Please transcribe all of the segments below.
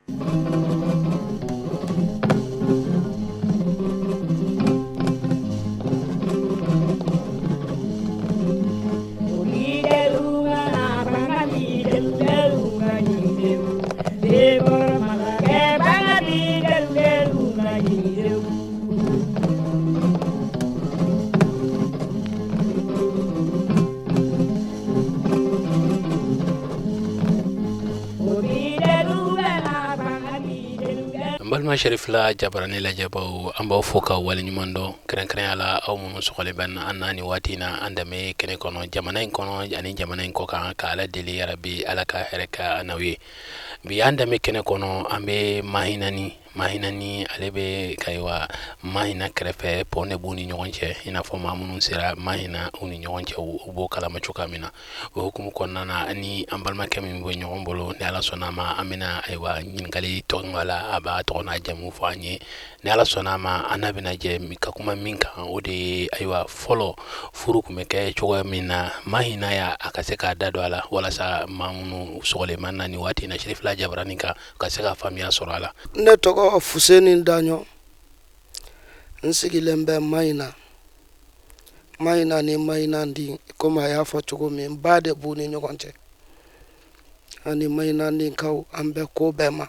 N balima Cherifla jabarani lajɛbaw, an b'aw fo ka waleɲuman dɔn, kɛrɛnkɛrɛnya la aw minnu sɔgɔlen bɛ an na nin waati in na an danbe kɛnɛ kɔnɔ, jamana in kɔnɔ ani jamana in kɔkan, ka Ala deli yarabi Ala ka hɛrɛ kɛ an n'aw ye. Bi an danbe kɛnɛ kɔnɔ, an bɛ Mahinani. Mahinani ale bɛ ayiwa Mahina kɛrɛfɛ, pont de b'u ni ɲɔgɔn cɛ, i n'a fɔ maa minnu sera Mahina u ni ɲɔgɔn cɛ, u b'o kalama cogoya min na. O hukumu kɔnɔna na, ani an balimakɛ min bɛ ɲɔgɔn bolo, ni Ala sɔnna a ma, an bɛna ayiwa ɲininkali tɔgɔ la, a b'a tɔgɔ n'a jamu fɔ an ye. Ni Ala sɔnna a ma, an n'a bɛna jɛ ka kuma min kan, o de ye ayiwa fɔlɔ furu tun bɛ kɛ cogoya min na Mahina yan, a ka se k'a da don a la walasa maa minnu sɔgɔlen b'an na nin waati in na Cherifla jabarani kan, ka se ka faamuya sɔrɔ a la. Ne tɔgɔ Fuseni Daɲɔ, n sigilen bɛ Mahina. Mahina ni Mahinandi, komi a y'a fɔ cogo min, ba de b'u ni ɲɔgɔn cɛ. An ni Mahinandikaw, an bɛ ko bɛɛ ma.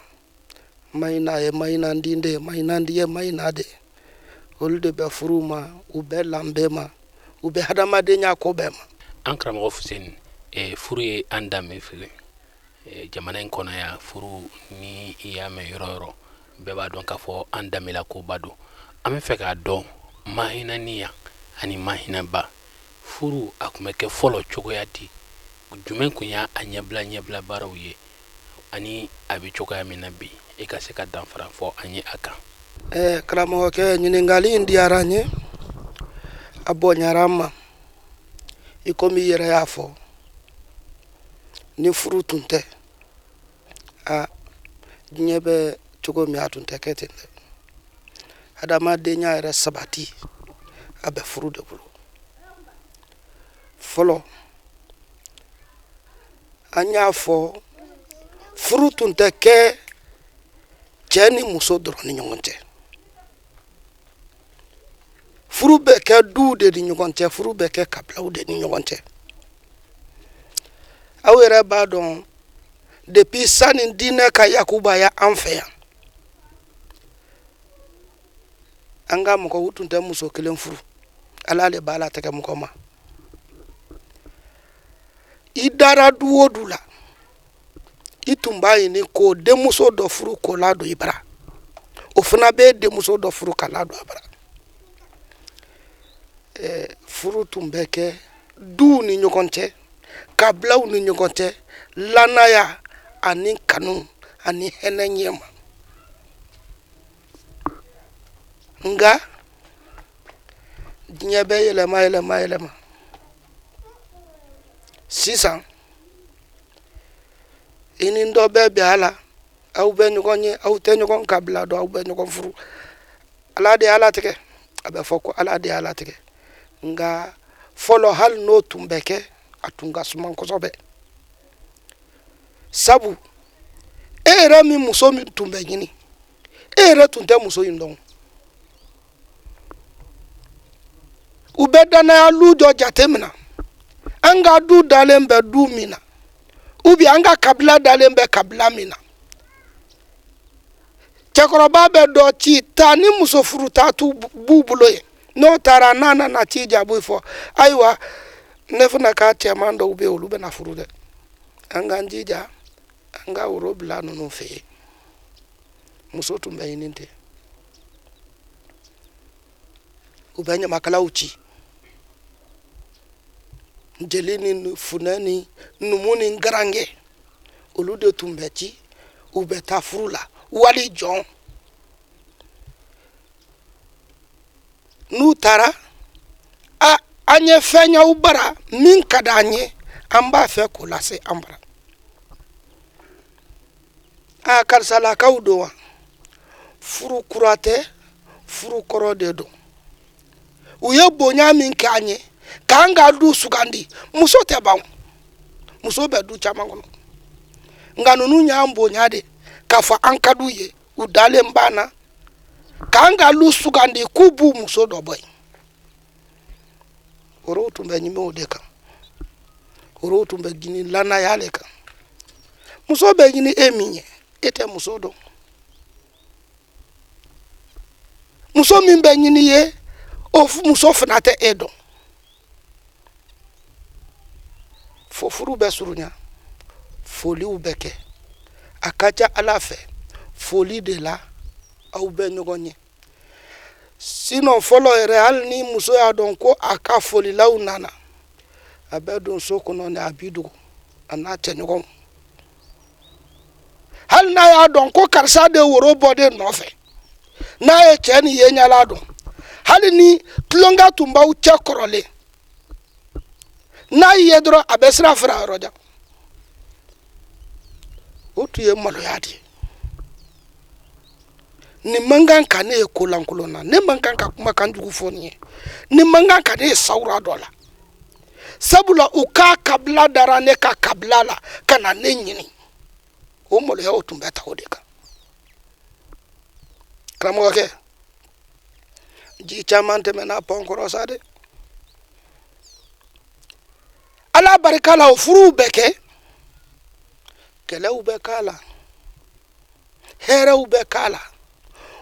Mahina ye Mahinandi de ye, Mahinandi ye Mahina de ye. Olu de bɛ furu ma, u bɛ lanbe ma, u bɛ hadamadenya ko bɛɛ ma. An karamɔgɔ Fuseni, furu ye an danbe fɛ jamana in kɔnɔ yan. Furu, ni i y'a mɛn yɔrɔ yɔrɔ, bɛɛ b'a dɔn k'a fɔ an danbela koba don. An bɛ fɛ k'a dɔn Mahinani yan ani Mahinaba, furu a tun bɛ kɛ fɔlɔ cogoya di? Jumɛn tun y'a ɲɛbila ɲɛbila baaraw ye ani a bɛ cogoya min na bi? E ka se ka danfara fɔ an ye a kan. Karamɔgɔkɛ, ɲininkali in diyara n ye, a bonyara n ma. I komi i yɛrɛ y'a fɔ, ni furu tun tɛ, a diɲɛ bɛ cogo min, a tun tɛ kɛ ten dɛ. Adamadenya yɛrɛ sabati, a bɛ furu de bolo. Fɔlɔ, an y'a fɔ, furu tun tɛ kɛ cɛ ni muso dɔrɔn ni ɲɔgɔn cɛ. Furu bɛ kɛ duw de ni ɲɔgɔn cɛ, furu bɛ kɛ kabilaw de ni ɲɔgɔn cɛ. Aw yɛrɛ b'a dɔn, depuis sani diinɛ ka yakubaya an fɛ yan, an ka mɔgɔw tun tɛ muso kelen furu. Ala le b'a latigɛ mɔgɔ ma. I dara du o du la, i tun b'a ɲini k'o denmuso dɔ furu k'o ladon i bara, o fana bɛ denmuso dɔ furu ka ladon a bara. Furu tun bɛ kɛ duw ni ɲɔgɔn cɛ, kabilaw ni ɲɔgɔn cɛ, lanaya ani kanu ani hɛnɛ ɲɛma. Nka diɲɛ bɛ yɛlɛma yɛlɛma yɛlɛma. Sisan i ni dɔ bɛ bɛn a la, aw bɛ ɲɔgɔn ye, aw tɛ ɲɔgɔn kabila dɔn, aw bɛ ɲɔgɔn furu. Ala de y'a latigɛ, a bɛ fɔ ko Ala de y'a latigɛ. Nka fɔlɔ, hali n'o tun bɛ kɛ, a tun ka suma kosɛbɛ, sabu e yɛrɛ min muso min tun bɛ ɲini, e yɛrɛ tun tɛ muso in dɔn. U bɛ danaya lu dɔ jate minɛ, an ka du dalen bɛ du min na, ou bien an ka kabila dalen bɛ kabila min na. Cɛkɔrɔba bɛ dɔ ci taa ni muso furuta b'u bolo yen. N'o taara, n'a nana ci jaabi fɔ, ayiwa, ne fana ka cɛman dɔw bɛ yen, olu bɛna furu dɛ, an k'an jija an ka woro bila ninnu fɛ yen. Muso tun bɛ ɲini ten. U bɛ ɲamakalaw ci, jeli ni funɛ ni numu ni garankɛ, olu de tun bɛ ci. U bɛ taa furu la wali jɔn. N'u taara, a an ye fɛn y'aw bara min ka di an ye, an b'a fɛ k'o lase an bara. A karisalakaw don wa? Furu kura tɛ, furu kɔrɔ de don. U ye bonya min kɛ an ye k'an ka du sugandi, muso tɛ ban, muso bɛ du caman kɔnɔ, nka ninnu y'an bonya de. K'a fɔ an ka d'u ye, u dalen b'an na k'an k'alu sugandi k'u b'u muso dɔ bɔ yen. Worow tun bɛ ɲimi o de kan, worow tun bɛ ɲini lanaya le kan. Muso bɛ ɲini e min ye, e tɛ muso dɔn. Muso min bɛ ɲini ye, o muso fana tɛ e dɔn. Fo furu bɛ surunya, foliw bɛ kɛ. A ka ca ala fɛ, foli de la aw bɛ ɲɔgɔn ye. Sinon fɔlɔ yɛrɛ, hali ni muso y'a dɔn ko a ka folilaw nana, a bɛ don so kɔnɔ ni a b'i dogo a n'a cɛɲɔgɔnw. Hali n'a y'a dɔn ko karisa de woro bɔden nɔfɛ, n'a ye cɛ ni ye ɲala dɔn, hali ni tulonkɛ tun b'aw cɛ kɔrɔlen, n'a ye dɔrɔn a bɛ sira fara yɔrɔ jan. O tun ye maloya de ye. Nin man kan ka ne ye kolankolon na, ne man kan ka kumakan jugu fɔ nin ye, nin man kan ka ne ye sawura dɔ la, sabula u ka kabila dara ne ka kabila la ka na ne ɲini. O maloyaw tun bɛ ta o de kan. Karamɔgɔkɛ, ji caman tɛmɛna pɔn kɔrɔ sa dɛ. Ala barika la, o furuw bɛ kɛ, kɛlɛw bɛ k'a la, hɛrɛw bɛ k'a la.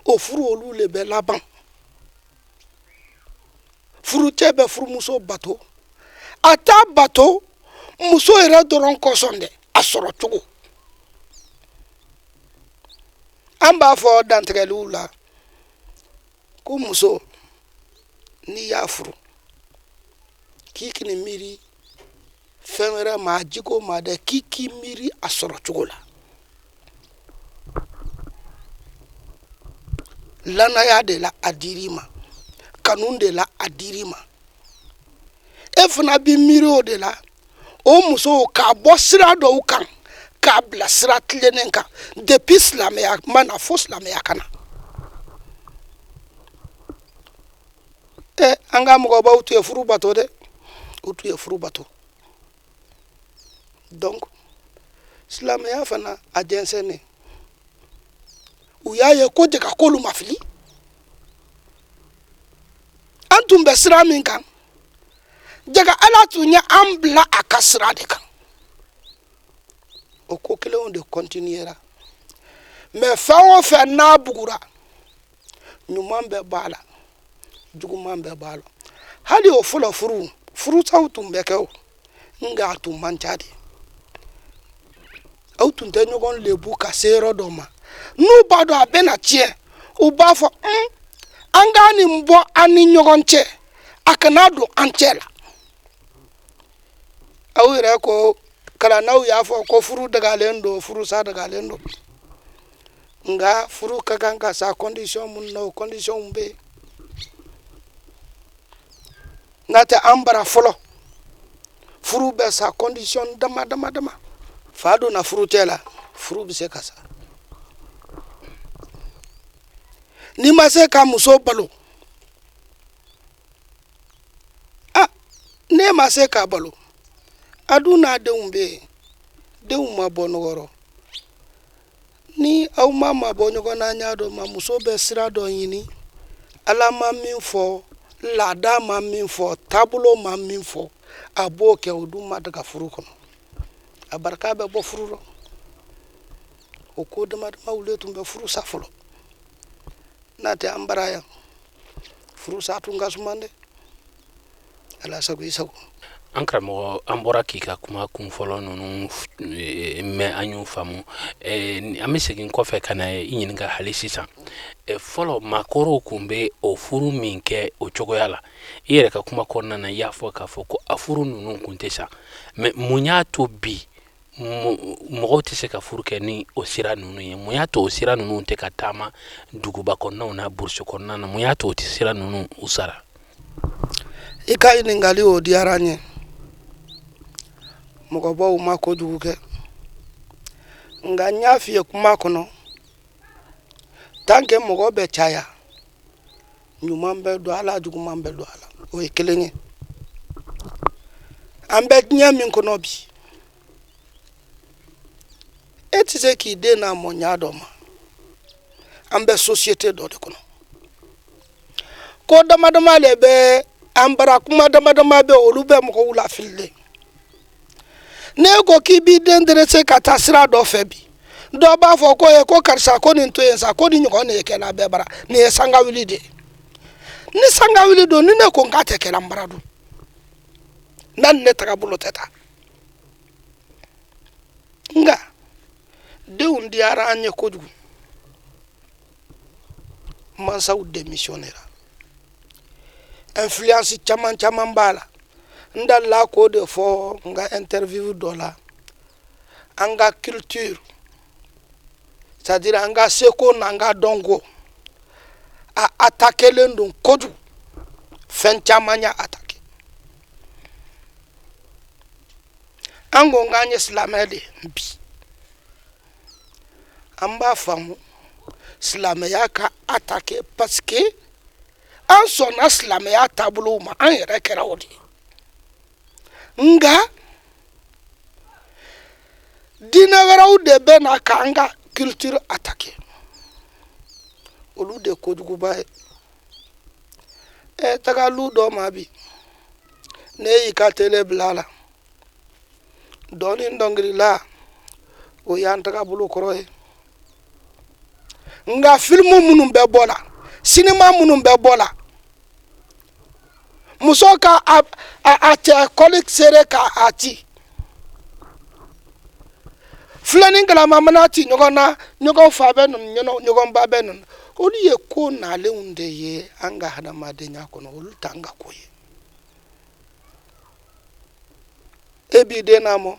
O furu olu le bɛ laban. Furucɛ bɛ furumuso bato, a t'a bato muso yɛrɛ dɔrɔn kosɔn dɛ, a sɔrɔ cogo. An b'a fɔ dantigɛliw la ko muso, n'i y'a furu, k'i k'i miiri fɛn wɛrɛ ma, a jiko ma dɛ, k'i k'i miiri a sɔrɔ cogo la. Lanaya de la a dir'i ma, kanu de la a dir'i ma. E fana b'i miiri o de la, o muso k'a bɔ sira dɔw kan k'a bila sira tilennen kan, depuis silamɛya ma na fo silamɛya ka na. Ɛ, an ka mɔgɔbaw tun ye furu bato dɛ, u tun ye furu bato. Donc silamɛya fana a jɛnsɛnnen, u y'a ye ko jɛka k'olu ma fili. An tun bɛ sira min kan, jaga ala tun ye an bila a ka sira de kan. O ko kelenw de continuera. Mais fɛn o fɛn n'a bugura, ɲuman bɛ bɔ a la, juguman bɛ bɔ a la. Hali o fɔlɔ furu, furusaw tun bɛ kɛ o, nka a tun man ca de. Aw tun tɛ ɲɔgɔn lebu ka se yɔrɔ dɔ ma. N'u b'a dɔn a bɛna tiɲɛ, u b'a fɔ an ka nin bɔ an ni ɲɔgɔn cɛ, a kana don an cɛ la. Aw yɛrɛ ko kalannaw y'a fɔ ko furu dagalen don, furusa dagalen don, nka furu ka kan ka sa condition mun na, o condition bɛ yen. N'a tɛ an bara fɔlɔ, furu bɛ sa condition dama dama dama. Fa donna furucɛ la, furu bɛ se ka sa. N'i ma se ka muso balo, a n'e ma se k'a balo, a dun n'a denw bɛ yen, denw ma bɔ nɔgɔ rɔ. Ni aw ma mabɔ ɲɔgɔn na ɲa dɔ ma, muso bɛ sira dɔ ɲini, ala ma min fɔ, laada ma min fɔ, taabolo ma min fɔ, a b'o kɛ. O dun ma daga furu kɔnɔ, a barika bɛ bɔ furu rɔ. O ko dama damaw le tun bɛ furu sa fɔlɔ. N'a tɛ an bara yan, furu sa tun ka suman dɛ. Ala sago i sago. An karamɔgɔ, an bɔra k'i ka kuma kun fɔlɔ ninnu mɛn, an y'u faamu. An bɛ segin kɔfɛ ka na i ɲininka hali sisan. Fɔlɔ maakɔrɔw tun bɛ o furu min kɛ o cogoya la, i yɛrɛ ka kuma kɔnɔna na, i y'a fɔ k'a fɔ ko a furu ninnu tun tɛ sa. Mais mun y'a to bi mɔgɔw tɛ se ka furu kɛ ni o sira ninnu ye? Mun y'a to o sira ninnu tɛ ka taama duguba kɔnɔnaw na, burusi kɔnɔna na? Mun y'a to o tɛ sira ninnu u sara? I ka ɲininkali o diyara n ye. Mɔgɔbaw ma kojugu kɛ, nka n y'a f'i ye kuma kɔnɔ, tant que mɔgɔ bɛ caya, ɲuman bɛ don a la, juguman bɛ don a la. O ye kelen ye. An bɛ diɲɛ min kɔnɔ bi, E tɛ se k'i den lamɔ ɲa dɔ ma. An bɛ société dɔ de kɔnɔ, ko dama dama le bɛ an bara, kuma dama dama bɛ, olu bɛ mɔgɔw lafililen. N'e ko k'i b'i den dresser ka taa sira dɔ fɛ bi, dɔ b'a fɔ ko ye ko karisa, ko nin to yen sa, ko nin ɲɔgɔn de ye kɛla bɛɛ bara, nin ye sangawuli de ye. Ni sangawuli don, ni ne ko n k'a tɛ kɛla n bara dun, n'a ni ne tagabolo tɛ taa. Nka denw diyara an ye kojugu, mansaw démissionnera, influence caman caman b'a la. N dalila k'o de fɔ n ka interview dɔ la. An ka culture, c'est à dire an ka seko n'an ka dɔnko, a attaquelen don kojugu. Fɛn caman y'a attaqué. An ko k'an ye silamɛ de ye bi, an b'a faamu silamɛya ka attaqué parce que an sɔnna silamɛya taabolow ma, an yɛrɛ kɛra o de ye. Nka diinɛ wɛrɛw de bɛ na k'an ka culture attaqué, olu de kojuguba ye. Ɛ, taga lu dɔ ma bi, n'e y'i ka tele bila a la, dɔɔni dɔnkilila, o y'an tagabolo kɔrɔ ye. Nka filimu minnu bɛ bɔ la, sinima minnu bɛ bɔ la, muso ka a cɛ kɔli sere ka a ci, filen ni galama mana ci ɲɔgɔn na, ɲɔgɔn fa bɛ ninnu, ɲɔgɔn ba bɛ ninnu, olu ye ko nalenw de ye an ka hadamadenya kɔnɔ, olu t'an ka ko ye. E b'i den lamɔ,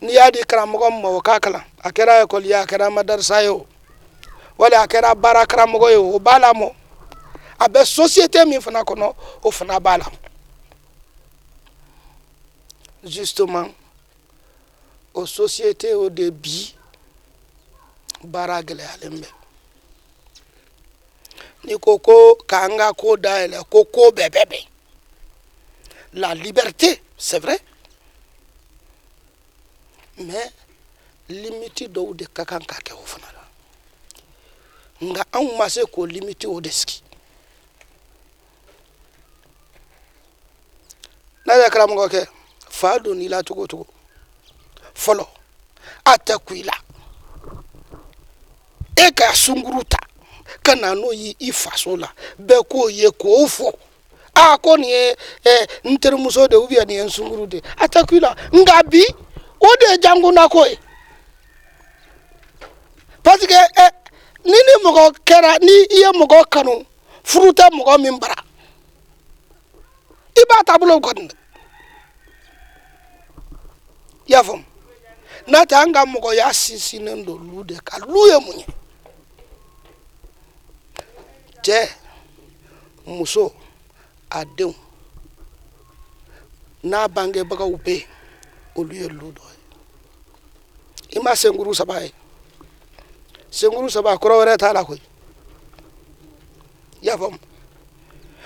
n'i y'a di karamɔgɔ min ma, o k'a kalan, a kɛra ekɔli ye, a kɛra madarasa ye o, wali a kɛra baara karamɔgɔ ye o, o b'a lamɔ. A bɛ société min fana kɔnɔ, o fana b'a lamɔ. Justement, o société o de bi baara gɛlɛyalen bɛ. N'i ko ko k'an ka ko dayɛlɛ, ko ko bɛɛ bɛ bɛn, la liberté, c'est vrai, mais limite dɔw de ka kan ka kɛ o fana la. Nka anw ma se k'o limite o de sigi. N'a ye karamɔgɔkɛ fa don i la cogo o cogo, fɔlɔ a tɛ ku i la, e ka sunkuru ta ka na n'o ye i faso la, bɛɛ k'o ye k'o fɔ, aa, ko nin ye n terimuso de, ou bien nin ye n sunkuru de, a tɛ ku i la. Nka bi, o de ye jankunnako ye, parce que ni mɔgɔ kɛra, ni i ye mɔgɔ kanu, furu tɛ mɔgɔ min bara, i b'a taabolo kɔni dɛ, i y'a faamu? N'a tɛ, an ka mɔgɔya sinsinnen don lu de kan. Lu ye mun ye? Cɛ, muso, a denw n'a bangebagaw bɛ yen, olu ye lu dɔ ye. I ma senkuru saba ye, senkuru saba kɔrɔ wɛrɛ t'a la koyi, i y'a faamu?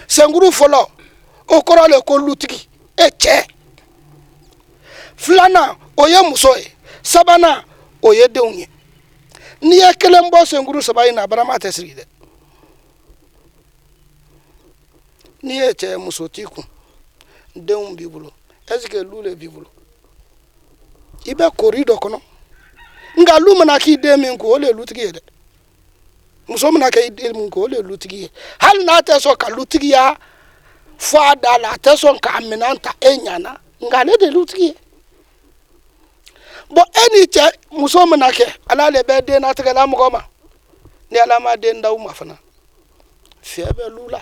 Senkuru fɔlɔ, o kɔrɔ le ko lutigi, e cɛ. Filanan, o ye muso ye. Sabanan, o ye denw ye. N'i ye kelen bɔ senkuru saba in na, barama tɛ sigi dɛ. N'i ye cɛ, muso t'i kun, denw b'i bolo, est ce que lu le b'i bolo? I bɛ kori dɔ kɔnɔ. Nka lu mana k'i den min kun, o le ye lutigi ye dɛ. Muso mana kɛ i den min kun, o le ye lutigi ye. Hali n'a tɛ sɔn ka lutigiya fɔ a da la, a tɛ sɔn k'a minɛn ta e ɲana, nka ale de ye lutigi ye. Bɔn, e ni cɛ muso mana kɛ, ala le bɛ den natigɛla mɔgɔ ma. Ni ala ma den d'aw ma fana, fiɲɛ bɛ lu la.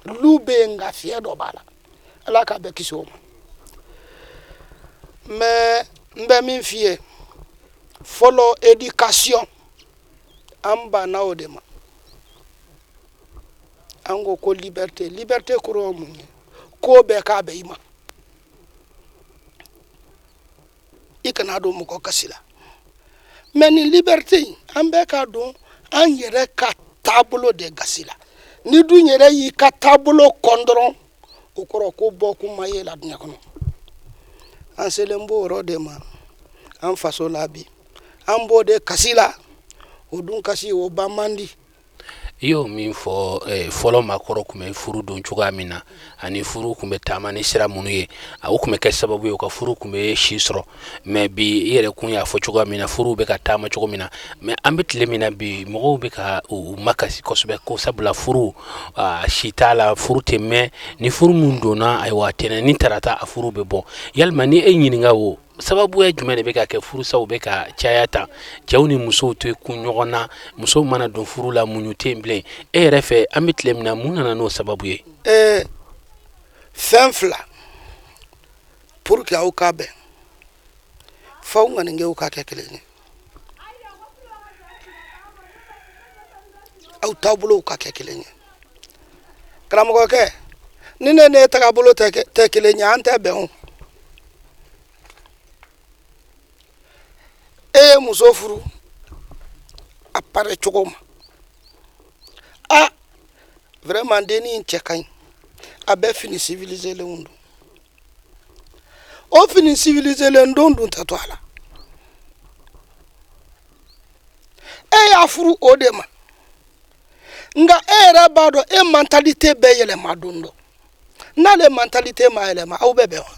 Lu bɛ yen, nka fiɲɛ dɔ b'a la. Ala k'a bɛɛ kisi o ma. Mais n bɛ min f'i ye fɔlɔ, éducation, an banna o de ma. An ko ko liberté. Liberté kɔrɔ ye mun ye? Ko bɛɛ k'a bɛn i ma, i kana don mɔgɔ gasi la. Mais nin liberté in, an bɛɛ k'a don an yɛrɛ ka taabolo de gasi la. Ni dun yɛrɛ y'i ka taabolo kɔn dɔrɔn, o kɔrɔ ko bɔkun ma ye la diɲɛ kɔnɔ. An selen b'o yɔrɔ de ma. An faso la bi, an b'o de kasi la. O dun kasi, o ban man di. I y'o min fɔ, fɔlɔ maakɔrɔ tun bɛ furu don cogoya min na, ani furu tun bɛ taama ni sira minnu ye, o tun bɛ kɛ sababu ye u ka furu tun bɛ si sɔrɔ. Mais bi, i yɛrɛ kun y'a fɔ cogoya min na, furu bɛ ka taama cogo min na, mais an bɛ tile min na bi, mɔgɔw bɛ ka u makasi kosɛbɛ, ko sabula furu si t'a la, furu tɛ mɛn. Ni furu min donna, ayiwa, tɛnɛn ni tarata, a furu bɛ bɔ. Yalima ni e ɲininka, o sababuya jumɛn de bɛ ka kɛ furusaw bɛ ka caya tan, cɛw ni musow tɛ kun ɲɔgɔn na, musow mana don furu la, muɲu tɛ yen bilen? E yɛrɛ fɛ, an bɛ tile min na, mun nana n'o sababu ye? Fɛn fila. Pour que aw ka bɛn, f'aw ŋaninkɛw ka kɛ kelen ye, aw taabolow ka kɛ kelen ye. Karamɔgɔkɛ, ni ne n'e tagabolo tɛ kelen ye, an tɛ bɛn. O e ye muso furu a pare cogo ma, a vraiment dennin in cɛ ka ɲi, a bɛ fini civilisélenw don. O fini civilisélen don dun tɛ to a la. E y'a furu o de ma, nka e yɛrɛ b'a dɔn e mentalité bɛ yɛlɛma don dɔ. N'ale mentalité ma yɛlɛma, aw bɛ bɛn wa?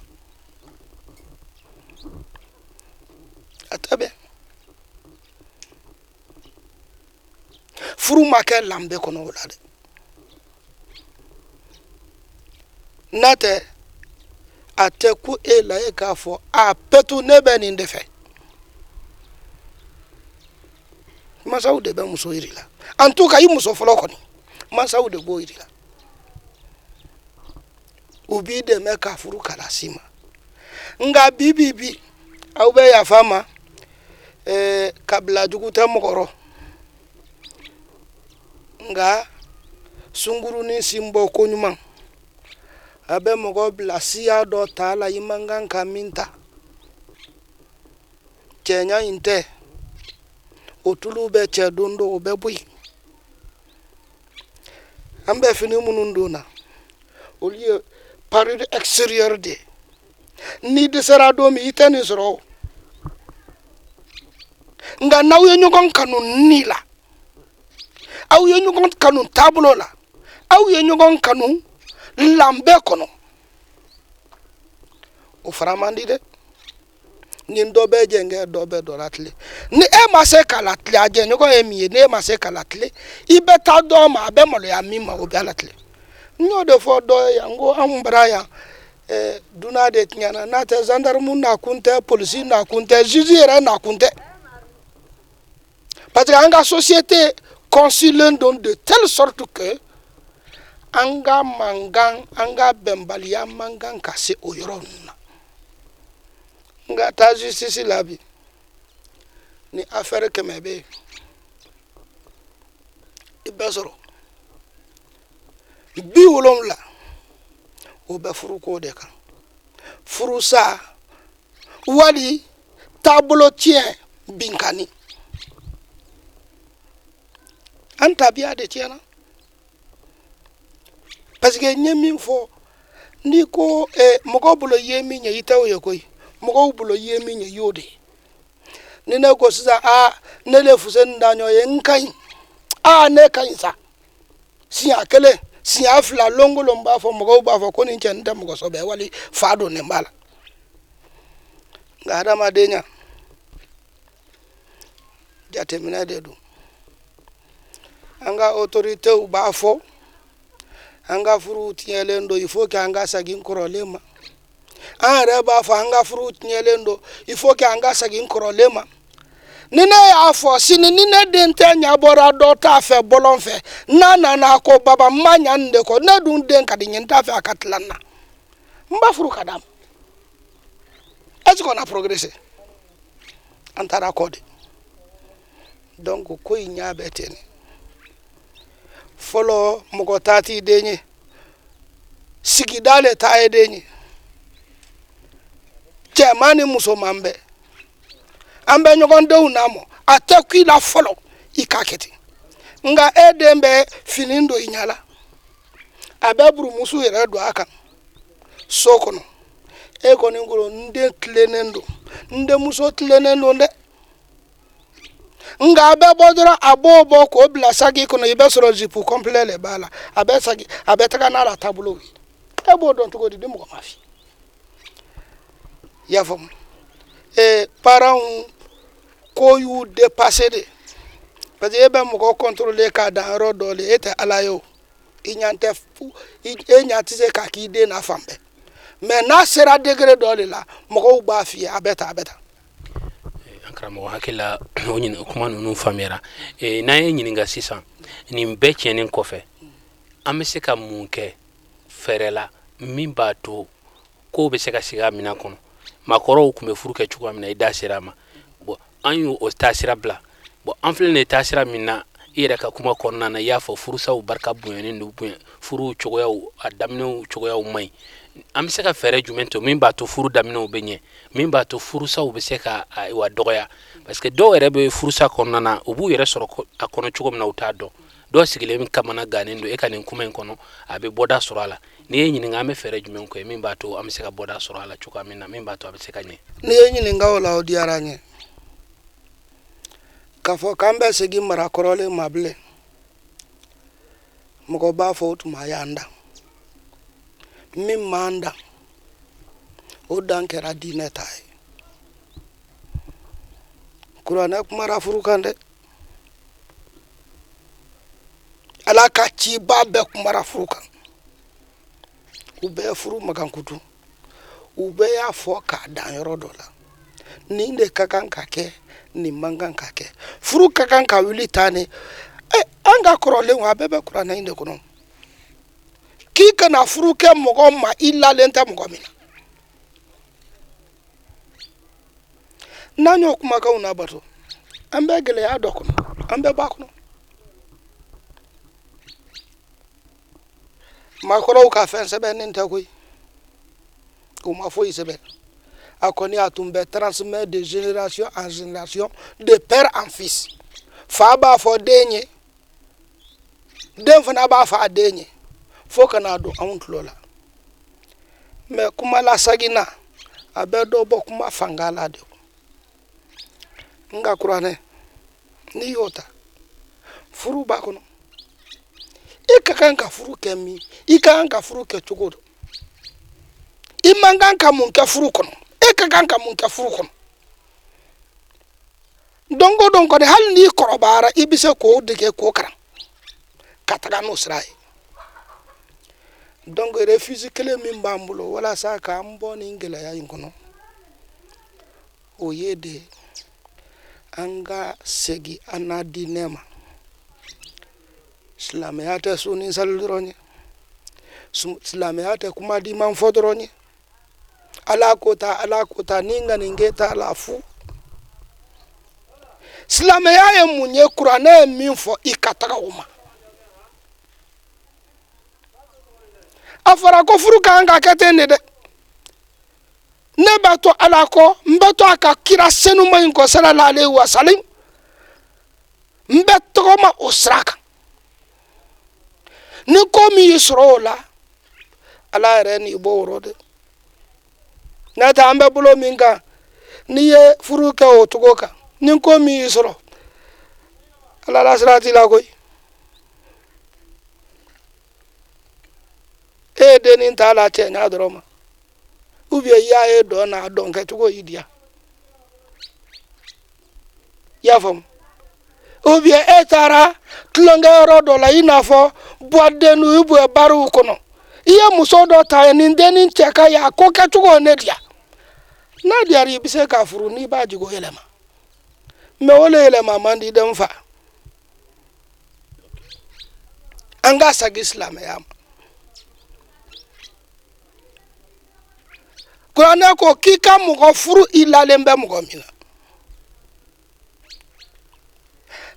A tɛ bɛn. Furu ma kɛ lanbe kɔnɔ o la dɛ. N'a tɛ, a tɛ ku e la e k'a fɔ a pɛtu, ne bɛ nin de fɛ. Masaw de bɛ muso yiri la. En tout cas, i muso fɔlɔ kɔni, masaw de b'o yiri la. U b'i dɛmɛ k'a furu k'a las'i ma. Nka bi bi bi, aw bɛ yafa ma, kabila jugu tɛ mɔgɔ rɔ, nka sunkurunin sin bɔ ko ɲuman, a bɛ mɔgɔ bila siya dɔ ta la i man kan ka min ta. Cɛɲa in tɛ o tulu bɛ cɛ don dɔ, o bɛ bɔ yen. An bɛ fini minnu don na, olu ye parure extérieure de ye. N'i dɛsɛra don min, i tɛ nin sɔrɔ o. Nka n'aw ye ɲɔgɔn kanu ni la, aw ye ɲɔgɔn kanu taabolo la, aw ye ɲɔgɔn kanu lanbe kɔnɔ, o fara man di dɛ. Ni dɔ bɛ jɛnkɛ, dɔ bɛ dɔ latilen. Ni e ma se k'a latilen, a jɛɲɔgɔn ye min ye, ni e ma se k'a latilen, i bɛ taa dɔ ma a bɛ maloya min ma, o bɛ a latilen. N y'o de fɔ dɔ ye yan, n ko anw bara yan, dunan de tiɲɛna. N'a tɛ, gendarme nakun tɛ, polisi nakun tɛ, juge yɛrɛ nakun tɛ, parce que an ka société conçulen don de telle sorte que an ka mankan, an ka bɛnbaliya man kan ka se o yɔrɔ ninnu na. Nka taa justice la bi, ni affaire 100 bɛ yen, i bɛ sɔrɔ 70, o bɛ furuko de kan, furusa wali taabolo tiɲɛ, binkanni. An tabiya de tiɲɛna, parce que n ye min fɔ, n'i ko mɔgɔw bolo i ye min ye, i t'o ye koyi. Mɔgɔw bolo i ye min ye, i y'o de ye. Ni ne ko sisan, aa, ne le Fuseni Daɲɔ ye, n ka ɲi, aa, ne ka ɲi sa, siɲɛ kelen, siɲɛ fila, lon o lon b'a fɔ, mɔgɔw b'a fɔ ko nin cɛ nin tɛ mɔgɔ sɔbɛ, wali fa donnen b'a la. Nka hadamadenya jateminɛ de don. An ka autoritéw b'a fɔ an ka furuw tiɲɛlen don, il faut que an ka segin kɔrɔlen ma. An yɛrɛ b'a fɔ an ka furuw tiɲɛlen don, il faut que an ka segin kɔrɔlen ma. Ni ne y'a fɔ sini, ni ne den tɛ ɲabɔra dɔ t'a fɛ bɔlɔn fɛ, n'a nana ko baba, n ma ɲa nin de kɔ, ne dun den ka di n ye, n t'a fɛ a ka tila n na, n b'a furu ka d'a ma. Est ce qu'on a progressé? An taara kɔ de. Donc ko in ɲa bɛ ten. Fɔlɔ, mɔgɔ ta t'i den ye, sigida le ta ye den ye, cɛman ni musoman bɛɛ an bɛ ɲɔgɔn denw lamɔ. A tɛ ku i la fɔlɔ i k'a kɛ ten. Nka e den bɛ fini don i ɲɛ la, a bɛ burumusu yɛrɛ don a kan so kɔnɔ, e kɔni ko n den tilennen don. N denmuso tilennen don dɛ, nka a bɛ bɔ dɔrɔn, a b'o bɔ k'o bila saki kɔnɔ, i bɛ sɔrɔ jupe complet le b'a la, a bɛ saki, a bɛ taga n'a la taabolo ye. E b'o dɔn cogo di ni mɔgɔ ma f'i ye? I y'a faamu? Ee, parents ko y'u dépasser de, parce que e bɛ mɔgɔ contrôler k'a dan yɔrɔ dɔ le. E tɛ Ala ye o, i ɲɛ tɛ, e ɲɛ tɛ se k'a k'i den na fan bɛɛ, mais n'a sera degré dɔ de la, mɔgɔw b'a f'i ye a bɛ tan, a bɛ tan. An karamɔgɔ, hakili la o ɲini kuma ninnu faamuyara. N'an ye ɲininka sisan, nin bɛɛ tiɲɛnen kɔfɛ, an bɛ se ka mun kɛ fɛɛrɛ la min b'a to kow bɛ se ka sigi a minɛn kɔnɔ? Maakɔrɔw tun bɛ furu kɛ cogoya min na, i da sera a ma. Bon, an y'o taasira bila. Bon, an filɛ nin ye taasira min na, i yɛrɛ ka kuma kɔnɔna na, i y'a fɔ furusaw barika bonyanen don, bonya furuw cogoyaw, a daminɛw cogoyaw man ɲi. An bɛ se ka fɛɛrɛ jumɛn to min b'a to furu daminɛw bɛ ɲɛ, min b'a to furusaw bɛ se ka, ayiwa, dɔgɔya? Parce que dɔw yɛrɛ bɛ furusa kɔnɔna na, u b'u yɛrɛ sɔrɔ a kɔnɔ cogo min na, u t'a dɔn. Dɔw sigilen kamana gannen don. E ka nin kuma in kɔnɔ, a bɛ bɔda sɔrɔ a la. N'i ye ɲininka, an bɛ fɛɛrɛ jumɛn kɛ min b'a to an bɛ se ka bɔda sɔrɔ a la cogoya min na, min b'a to a bɛ se ka ɲɛ? N'i ye ɲininka o la, o diyara n ye. K'a fɔ k'an bɛ segin mara kɔrɔlen ma bilen, mɔgɔ b'a fɔ o tuma y'an dan. Min m'an dan, o dan kɛra diinɛ ta ye. Kuranɛ kumara furu kan dɛ, Ala ka ciba bɛɛ kumara furu kan, u bɛɛ furu makankutu, u bɛɛ y'a fɔ k'a dan yɔrɔ dɔ la, nin de ka kan ka kɛ, nin man kan ka kɛ, furu ka kan ka wuli tan ne. An ka kɔrɔlenw, a bɛɛ bɛ kuranɛ in de kɔnɔ, k'i kana furu kɛ mɔgɔ ma i lalen tɛ mɔgɔ min na. N'an y'o kumakanw nabato, an bɛ gɛlɛya dɔ kɔnɔ, an bɛ b'a kɔnɔ. Maakɔrɔw ka fɛn sɛbɛnnen tɛ koyi, u ma foyi sɛbɛn. A kɔni a tun bɛ transmet de génération en génération, de père en fils. Fa b'a fɔ den ye, den fana b'a fɔ a den ye, fo ka n'a don anw tulo la. Mais kuma lasaginna, a bɛ dɔ bɔ kuma fanga la de. Nka kuranɛ, n'i y'o ta, furu b'a kɔnɔ. E ka kan ka furu kɛ min, i ka kan ka furu kɛ cogo dɔ, i man kan ka mun kɛ furu kɔnɔ, e ka kan ka mun kɛ furu kɔnɔ. Don o don kɔni, hali n'i kɔrɔbayara, i bɛ se k'o dege, k'o kalan ka taga n'o sira ye. Donc refuge kelen min b'an bolo walasa k'an bɔ nin gɛlɛya in kɔnɔ, o ye de an ka segin an na diinɛ ma. Silamɛya tɛ sun ni sali dɔrɔn ye, silamɛya tɛ kuma diman fɔ dɔrɔn ye. Ala ko ta, Ala ko ta, ni ŋaninge t'a la fu. Silamɛya ye mun ye? Kuranɛ ye min fɔ, i ka taga o ma. A fɔra ko furu ka kan ka kɛ ten de dɛ. Ne b'a to Ala kɔ, n bɛ to a ka kira senuma in kɔ, sallallahu alaihi wa sallam, n bɛ tɔgɔma o sira kan. Ni ko min y'i sɔrɔ o la, Ala yɛrɛ n'i b'o rɔ dɛ. N'o tɛ, an bɛ bolo min kan, n'i ye furu kɛ o cogo kan, ni ko min y'i sɔrɔ, Ala la sira t'i la koyi. E ye dennin t'a la cɛɲa dɔrɔn ma, ou bien i y'a ye dɔn na, a dɔn kɛcogo y'i diya, i y'a faamu? Ou bien e taara tulonkɛyɔrɔ dɔ la, i n'a fɔ boîte de nuit ou bien bariw kɔnɔ, i ye muso dɔ ta ye, nin dennin cɛ ka ɲi, a ko kɛcogo ne diya. N'a diyara, i bɛ se k'a furu n'i b'a jogo yɛlɛma. Mais o le yɛlɛma man di dɛ, n fa. An ka segin silamɛya ma. Kuranɛ ko k'i ka mɔgɔ furu i lalen bɛ mɔgɔ min na.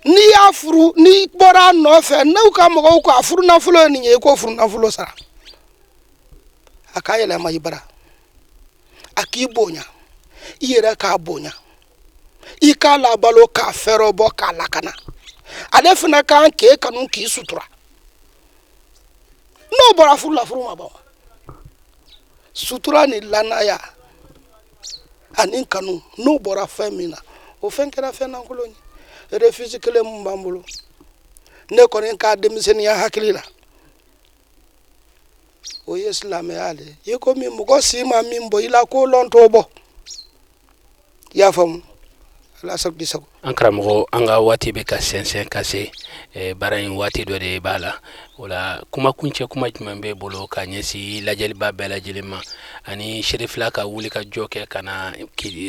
N'i y'a furu, n'i bɔra a nɔfɛ, n'u ka mɔgɔw ko a furu nafolo ye nin ye, i k'o furu nafolo sara. A k'a yɛlɛma i bara, a k'i bonya, i yɛrɛ k'a bonya, i k'a labalo, k'a fɛɛrɛ bɔ, k'a lakana. Ale fana kan k'e kanu, k'i sutura. N'o bɔra furu la, furu ma ban. Sutura ni lanaya. Ani kanu n'o bɔra fɛn min na, o fɛn kɛra fɛn lankolon ye. Refuge kelen mun b'an bolo, ne kɔni ka denmisɛnninya hakili la, o ye silamɛya le ye. I komi mɔgɔ si ma min bɔ i la, ko lɔn t'o bɔ. I y'a faamu? Ala sago i sago. An karamɔgɔ, an ka waati bɛ ka sɛnsɛn ka se baara in waati dɔ de b'a la. O la, kuma kuncɛ kuma jumɛn b'e bolo ka ɲɛsin lajɛliba bɛɛ lajɛlen ma, ani Serifila ka wuli ka jɔ kɛ ka na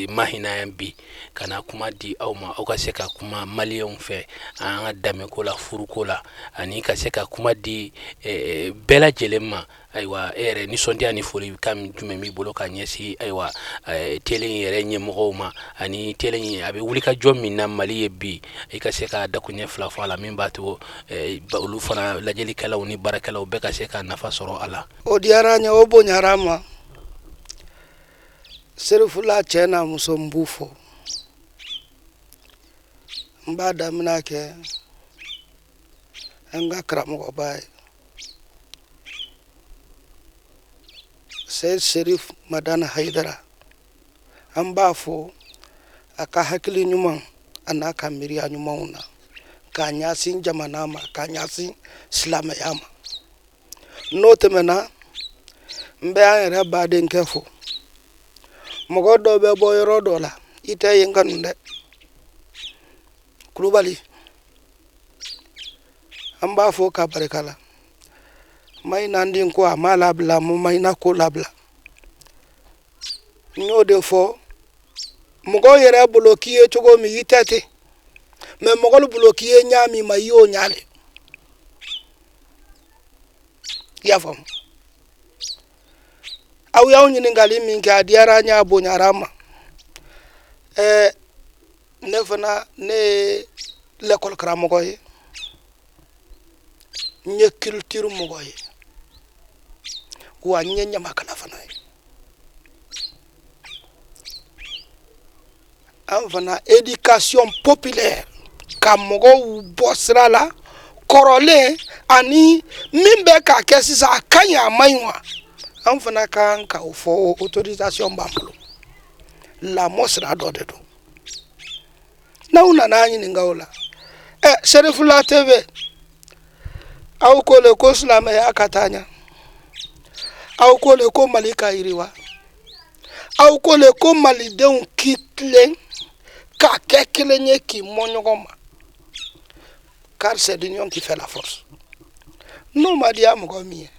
Mahina yan bi, ka na kuma di aw ma, aw ka se ka kuma maliyɛnw fɛ an ka danbeko la, furuko la, ani ka se ka kuma di bɛɛ lajɛlen ma? Ayiwa, e yɛrɛ nisɔndiya ni foli kan jumɛn b'i bolo ka ɲɛsin, ayiwa, tele in yɛrɛ ɲɛmɔgɔw ma, ani tele in a bɛ wuli ka jɔ min na Mali ye bi, i ka se ka dakuɲɛ fila fɔ a la, min b'a to olu fana lajɛlikɛlaw ni baarakɛlaw bɛɛ ka se ka nafa sɔrɔ a la? O diyara n ye, o bonyara n ma. Serifula cɛ n'a muso, n b'u fo. N b'a daminɛ kɛ an ka karamɔgɔba ye, Seyid Serif Madani Hayidara. An b'a fo a ka hakili ɲuman a n'a ka miiriya ɲumanw na k'a ɲɛsin jamana ma, k'a ɲɛsin silamɛya ma. N'o tɛmɛna, n bɛ an yɛrɛ badenkɛ fo. Mɔgɔ dɔ bɛ bɔ yɔrɔ dɔ la, i tɛ yen kanu dɛ, Kulubali. An b'a fo ka barika la. Mahina den ko a m'a labila, ma Mahina ko labila. N y'o de fɔ, mɔgɔw yɛrɛ bolo k'i ye cogo min, i tɛ ten, mɛ mɔgɔlu bolo k'i ye ɲa min ma, i y'o ɲa le. I y'a faamu? Aw y'aw ɲininkali min kɛ, a diyara n ye, a bonyara n ma. Ne fana, ne ye lɛkɔli karamɔgɔ ye, n ye culture mɔgɔ ye, wa n ye ɲamakala fana ye. An fana, éducation populaire, ka mɔgɔw bɔ sira la kɔrɔlen ani min bɛ k'a kɛ sisan, a ka ɲi, a man ɲi wa, an fana ka kan ka o fɔ. O autorisation b'an bolo. Lamɔ sira dɔ de don. N'aw nana ɲininka o la, Serifula TV, aw ko le ko silamɛya ka taa ɲɛ, aw ko le ko Mali ka yiriwa, aw ko le ko malidenw k'i tilen k'a kɛ kelen ye, k'i mɔ ɲɔgɔn ma, car c'est l'union qui fait la force. N'o ma diya mɔgɔ min ye,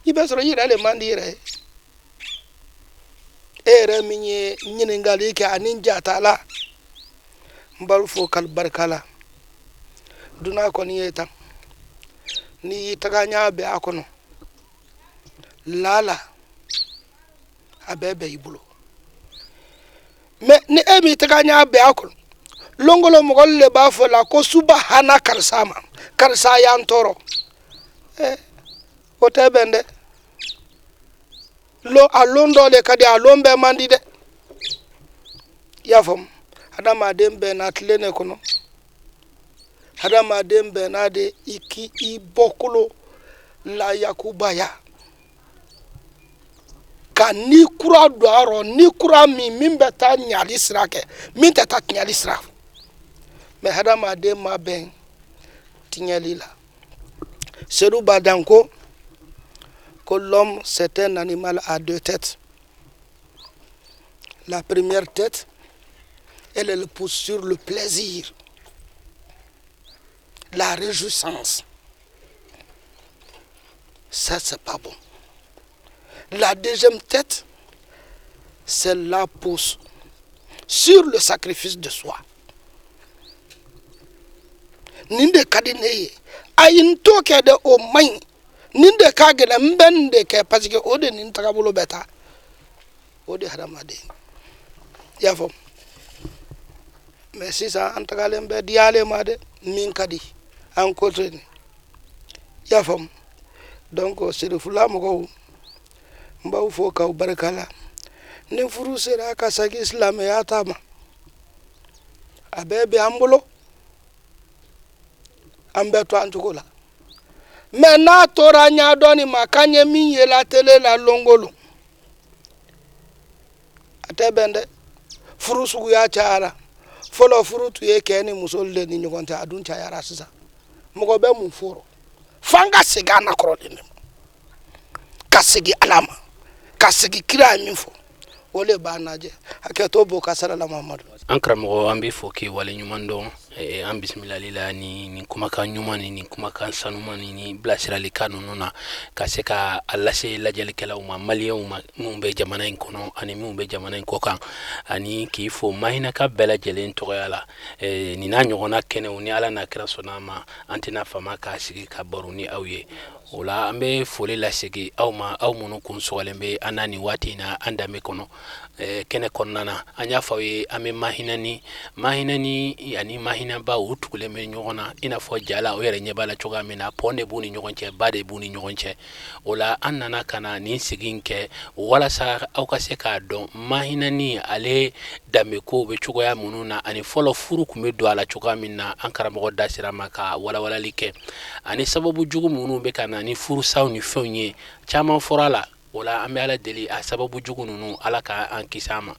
i bɛ sɔrɔ i yɛrɛ le man di i yɛrɛ ye. E yɛrɛ min ye ɲininkali kɛ ani jatala, n b'aw fo k'alu barika la. Dunan kɔni ye tan, n'i y'i taga ɲa bɛn a kɔnɔ, lala a bɛɛ bɛ i bolo. Mɛ ni e m'i taga ɲa bɛn a kɔnɔ, longolo mɔgɔlu le b'a fɔ la ko subahana, karisa ma, karisa y'an tɔɔrɔ. O tɛ bɛn dɛ. Lo a lon dɔ le ka di, a lon bɛɛ man di dɛ. I y'a faamu? Hadamaden bɛɛ n'a tilen de kɔnɔ. Hadamaden bɛɛ n'a de i k'i i bɔkolo la yakubaya ka ni kura don a rɔ, ni kura min bɛ taa ɲali sira kɛ, min tɛ taa tiɲɛli sira. Mɛ hadamaden ma bɛn tiɲɛli la. Sedu Badan ko l'homme, c'est un animal à deux têtes. La première tête, elle, elle pousse sur le plaisir, la réjouissance. Ça, c'est pas bon. La deuxième tête, celle-là pousse sur le sacrifice de soi. Nin de ka di ne ye, ayi, n t'o kɛ dɛ, o man ɲi. Nin de ka gɛlɛn, n bɛ nin de kɛ, parce que o de ni n tagabolo bɛ taa. O de hadamaden, i y'a faamu? Mɛ sisan, an tagalen bɛ diyalen ma dɛ, min ka di an ko to yen, i y'a faamu? Donc Serifula mɔgɔw, n b'aw fo k'aw barika la. Ni furu sera ka segin silamɛya ta ma, a bɛɛ bɛ an bolo, an bɛ to an cogo la. Mɛ n'a tora ɲadɔni ma k'an ye min yela tele la longolo, a tɛ bɛn dɛ. Furu suguya cayara. Fɔlɔ furu tun ye kɛ ni muso de ni ɲɔgɔn cɛ, a dun cayara sisan. Mɔgɔ bɛ mun fɔrɔ? F'an ka segin an na kɔrɔlen de ma, ka segin Ala ma, ka segin kira ye min fɔ, o de b'an lajɛ. Hakɛto b'o ka sarala Mamadu. An karamɔgɔ, an b'i fo k'i waleɲuman dɔn an bisimilali la ni nin kumakan ɲuman ni nin kumakan sanuman ni nin bilasiralikan ninnu na, ka se ka a lase lajɛlikɛlaw ma, maliyɛnw ma, minnu bɛ jamana in kɔnɔ ani minnu bɛ jamana in kɔkan, ani k'i fo Mahinaka bɛɛ lajɛlen tɔgɔya la. Nin n'a ɲɔgɔnna kɛnɛw, ni Ala n'a kira sɔnna a ma, an tɛna fama k'a sigi ka baro ni aw ye. O la, an bɛ foli lasegin aw ma, aw minnu kun sɔgɔlen bɛ an na nin waati in na an danbe kɔnɔ kɛnɛ kɔnɔna na. An y'a fɔ aw ye, an bɛ Mahinani, Mahinani ani Mahinaba, u tugulen bɛ ɲɔgɔn na i n'a fɔ ja la, o yɛrɛ ɲɛ b'a la cogoya min na. Pɔn de b'u ni ɲɔgɔn cɛ, ba de b'u ni ɲɔgɔn cɛ. O la, an nana ka na nin sigi in kɛ walasa aw ka se k'a dɔn Mahinani ale danbeko bɛ cogoya minnu na, ani fɔlɔ furu tun bɛ don a la cogoya min na. An karamɔgɔ da sera ma ka walawalali kɛ, ani sababu jugu minnu bɛ ka na ni furusaw ni fɛnw ye, caman fɔra a la. O la, an bɛ Ala deli, a sababu jugu ninnu, Ala ka an kisi a ma.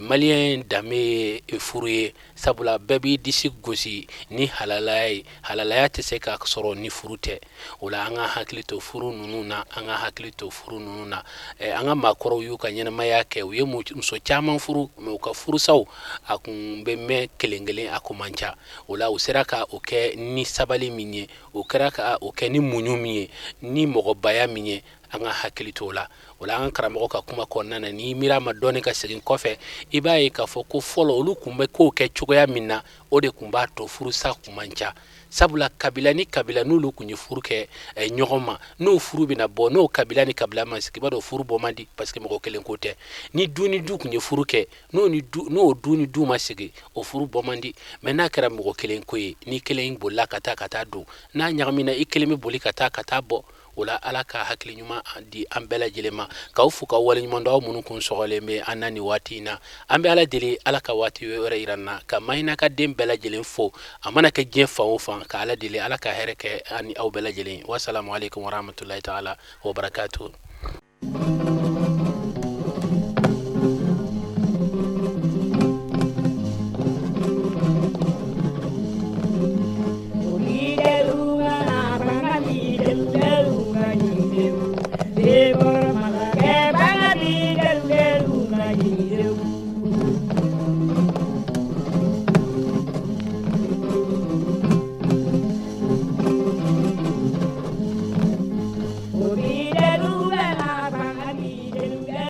Maliyɛn danbe ye furu ye, sabula bɛɛ b'i disi gosi ni halalaya ye. Halalaya tɛ se ka sɔrɔ ni furu tɛ. O la, an ka hakili to furu ninnu na, an ka hakili to furu ninnu na. An ka maakɔrɔw y'u ka ɲɛnamaya kɛ, u ye muso caman furu, mais u ka furusaw a kun bɛ mɛn kelen kelen, a kun man ca. O la, u sera ka o kɛ ni sabali min ye, u kɛra ka o kɛ ni muɲu min ye, ni mɔgɔbaya min ye, an ka hakili to o la. O la, an karamɔgɔ ka kuma kɔnɔna na, n'i miiri a ma dɔɔni ka segin kɔfɛ, i b'a ye k'a fɔ ko fɔlɔ olu tun bɛ kow kɛ cogoya min na, o de tun b'a to furusa kun man ca, sabula kabila ni kabila n'olu tun ye furu kɛ ɲɔgɔn ma, n'o furu bɛna bɔ, n'o kabila ni kabila ma sigi, i b'a dɔn furu bɔ man di, parce que mɔgɔ kelen ko tɛ. Ni du ni du tun ye furu kɛ, n'o ni du, n'o du ni du ma sigi, o furu bɔ man di. Mais n'a kɛra mɔgɔ kelen ko ye, ni kelen bolila ka taa ka taa don, n'a ɲagamina, i kelen bɛ boli ka taa ka taa bɔ. O la, Ala ka hakili ɲuman di an bɛɛ lajɛlen ma. K'aw fo ka waleɲuman dɔn, aw minnu kun sɔgɔlen bɛ an na nin waati in na. An bɛ Ala deli, Ala ka waati wɛrɛ yira an na, ka Mahina ka den bɛɛ lajɛlen fo, a mana kɛ diɲɛ fan o fan, ka Ala deli, Ala ka hɛrɛ kɛ an ni aw bɛɛ lajɛlen. Wasalamu aleykum warahmatulahi taala wabarakatuh.